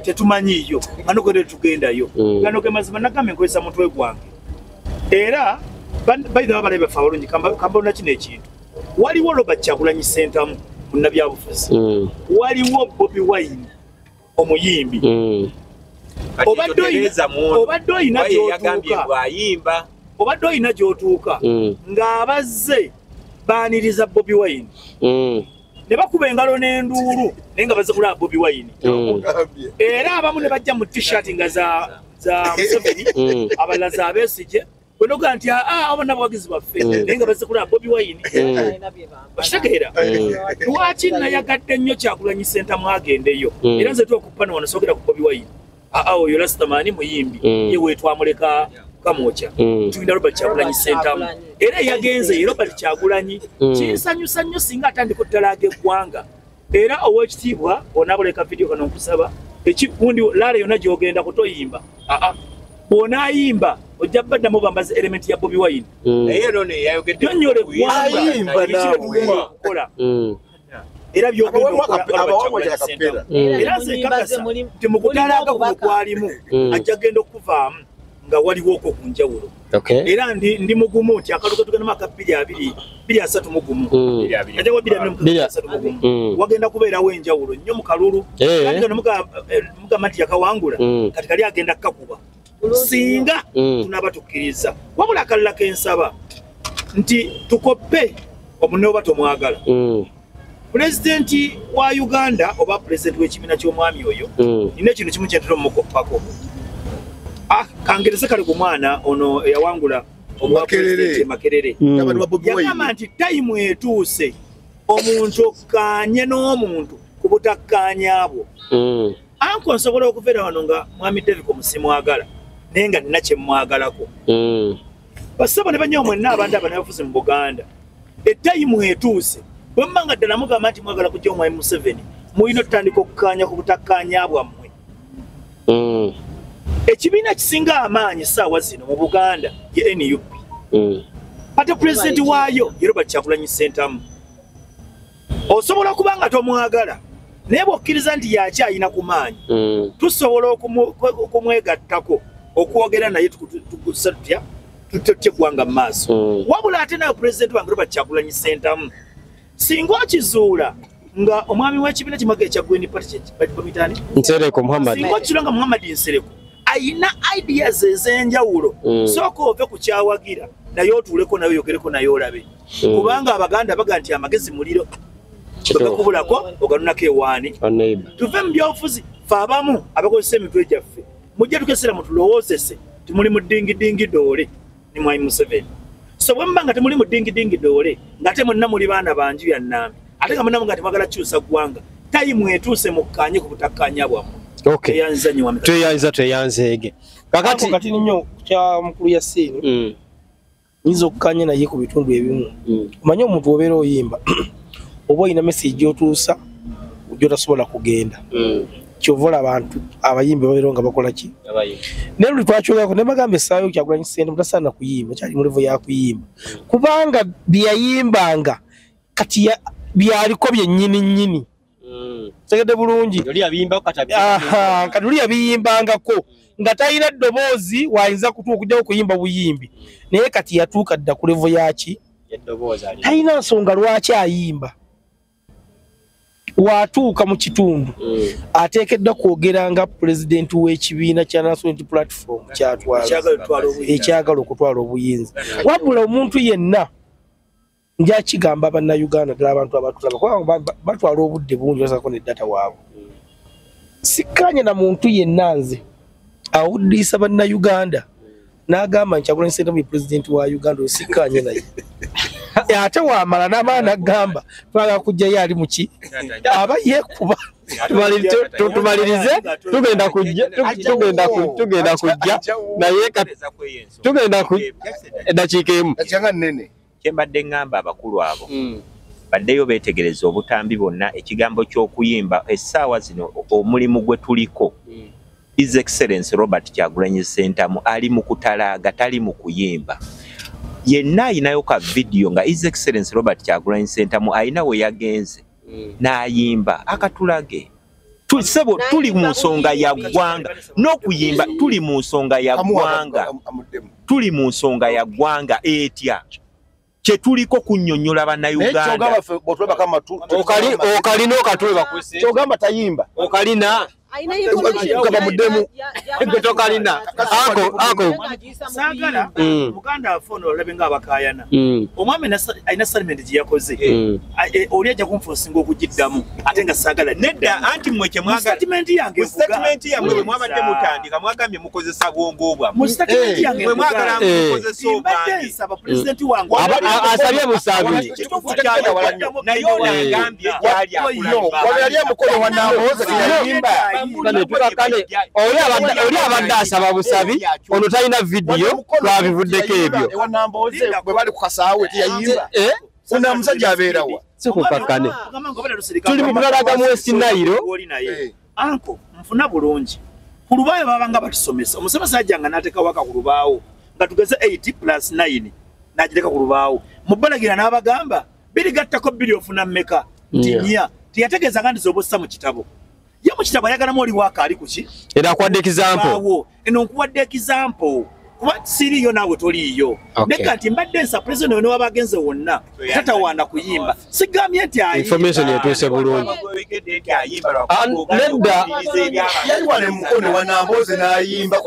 Tetumanyiiyo nga nogende tugendayo. Gano ge mazima nagambye nkozesa mutwe gwange. Era by the way abalabe baffe abalungi kambona kino ekintu. Waliwo Robert Kyagulanyi Ssentamu munnabyabufuzi, waliwo Bobi Wine omuyimbi. Obadde olina gy'otuuka ng'abazze baaniriza Bobi Wine ne bakuba engalo n'enduulu naye nga bazze kulaba Bobi Wine. Era abamu ne bajja mu t-shirt nga za Museveni, abalala za Besigye, bwenoga nti abo n'abawagizi baffe naye nga bazze kulaba Bobi Wine. Okitegeera? Lwaki nayagadde nnyo Kyagulanyi Ssentamu agendeyo? Era nze tuokupana wano soogera ku Bobi Wine. Oyo Rastamani muyimbi ye wetwamuleka Kamwokya. Tulina Robert Kyagulanyi Ssentamu era yagenze ye Robert Kyagulanyi. Kinsanyusa nnyo singa atandika okutalaaga eggwanga. Era owekitiibwa onaaboleka vidiyo kano nkusaba ekikundi laala yonna gy'ogenda kutoyimba. Bw'onaayimba ojja baddamu bambaza element ya Bobi Wine. Nyonnyola eggwanga ekyo okukola. Era byogenda era nze nkakasa nti mu kutalaaga kuno kwalimu ajja genda okuvaamu nga waliwo okwo ku njawulo. Era ndi mugumu nti akalulu ketugendamu aka 2023 wagenda kubeerawo enjawulo nnyo mu kalulu. Kandi gano mugamba nti yakawangula kati kali agenda kukakuba singa tunaaba tukkiriza. Wabula akalala kensaba nti tukoppe omunne oba tomwagala. Pulezidenti wa Uganda oba pulezidenti w'ekibiina ky'omwami oyo nina ekintu kimu kyentera omukoppako. Kangereze kale ku mwana ono eyawangula obwa pulezidenti Makerere. Yagamba nti tayimu etuuse omuntu okkaanye n'omuntu ku butakkaanya bwo. Anko nsobola okuveera wano nga mwami David Musimwagala naye nga nina kye mmwagalako. Bassebo ne bannyo mwenna abantu abanabafuzi mu Buganda, etayimu etuuse bwe muba nga ddala mugamba nti mwagala kujja omwami Museveni, mulina otutandika okukkaanya ku butakkaanya bwammwe. Ekibiina kisinga amaanyi essaawa zino mu Buganda ye NUP. Ate pulezidenti waayo ye Robert Kyagulanyi Ssentamu. Osobola okuba nga tomwagala naye bw'okkiriza nti yakyayina ku maanyi, tusobola okumwegattako okwogera naye tukusa tutya tutye eggwanga mu maaso. Wabula ate nawe pulezidenti wange Robert Kyagulanyi Ssentamu, singa okizuula nga omwami w'ekibiina kimaga ekya Green Party bamuyita Nsereko Muhammad, singa okizuula nga Muhammad Nsereko ayina ideas ez'enjawulo, sooka ove ku kyawagira naye otuuleko naye oyogereko naye olabe. Kubanga Abaganda baga nti amagezi muliro bagakubulako oganunako ewaani. Tuve mu byobufuzi ffe abamu abakozesa emitwe gyaffe mujje tukesera mutulowoozese timuli mu ddingidingi doole ne Mwami Museveni. So bwe muba nga temuli mu ddingidingi doole ng'ate mwenna muli baana ba nju ya Nnambi ate nga mwenna nga temwagala kukyusa ggwanga, Tayimu etuuse mukkanye ku butakkaanya bwammwe. Okay. Tweyanza tweyanzeege. Kakati kati nnyo kya mukulu Yasin. Nyinza okukkanya naye ku bitundu ebimu. Omanyi omuntu obeera oyimba oba olina message gy'otuusa gy'otasobola kugenda. Kyova olaba abantu abayimbi babeera nga bakola ki? Naye luli twakyogerako ne bagamba essaawa yo Kyagulanyi Ssentamu tasaana kuyimba, kyali mu level ya kuyimba. Kubanga bye yayimbanga kati byaliko byennyini nnyini. Tegedde bulungi. Kati oli yabiyimbangako nga talina ddoboozi wayinza kutuuka okujjawo okuyimba buyimbi. Naye kati yatuuka dda ku level yaki? Talina nsonga lwaki ayimba. Watuuka mu kitundu ateekeddwa kwogera nga pulezidenti w'ekibiina kya National Unity Platform kyatwala ekyagala okutwala obuyinza. Wabula omuntu yenna nja kigamba bannayuganda ddala abantu abatulaba kubanga batwala obudde bungi basako ne data waabwe. Sikkanye na muntu yenna nze awuddiisa bannayuganda n'agamba nti Kyagulanyi Ssentamu ye pulezidenti wa Uganda, osikkanye naye. Ate wamala n'amala n'agamba twagala kujjayo ali muki aba yeekuba. Tumalirize tugenda kujja tugenda kujja naye tugenda ku eddakiika emu. Kyembadde ŋŋamba abakulu abo baddeyo beetegereza obutambi bwonna ekigambo ky'okuyimba essaawa zino omulimu gwe tuliko. His Excellency Robert Kyagulanyi Ssentamu ali mu kutalaaga, tali mu kuyimba. Yenna ayinayo ka vidiyo nga His Excellency Robert Kyagulanyi Ssentamu ayina we yagenze n'ayimba akatulage. Ssebo tuli mu nsonga ya ggwanga n'okuyimba, tuli mu nsonga ya ggwanga, tuli mu nsonga ya ggwanga etya kye tuliko kunnyonnyola bannayuganda. Okalina okatule bakwese. Kyogamba tayimba. Okalina. Tokalina. Ako. Saagala muganda waffe ono olabe ng'abakaayana. Omwami alina statement gye yakoze. Oli ajja kunfosinga okugiddamu ate nga saagala. Nedda anti mmwe kye mwagala. Statement yange evuga. Statement yammwe bwe mwabadde mutandika mwagambye mukozesa bwongo bwammwe. Mu statement yange mwe mwagala mukozesa obwange. Mbadde nsaba pulezidenti wange. Asabye busabi. Naye ono agambye gy'ali akulaba. Wano yali amukono wa Nambooze teyayimba. Oli abadde asaba busabi, ono talina vidiyo twabivuddeko ebyo. Ewa Nambooze bwe bali ku kasaawe teyayimba. Ono omusajja abeerawa? Sikukakkane. Tuli mu kulalaga mu West Nile. Anko nfuna bulungi. Ku lubaawo babanga batusomesa. Omusomesa ajjanga n'ateeka waka ku lubaawo nga tugeze 8 + 9 n'agireka ku lubaawo. Mubalagira n'abagamba biri gattako 2 ofuna mmeka? Nti nnya. Teyategeezanga nti z'oba ossa mu kitabo. Ye mu kitabo ayagalamu oli waaka ali ku ki? Era akuwadde example. Eno nkuwadde example. Kuba siriiyo naawe toliiyo. Naye nti mbadde nsa pulezidenti we waba agenze wonna tatawaana kuyimba. Sigambye nti ayimba. Information etuuse bulungi. Nedda. Yali wano e Mukono wa Nambooze n'ayimba.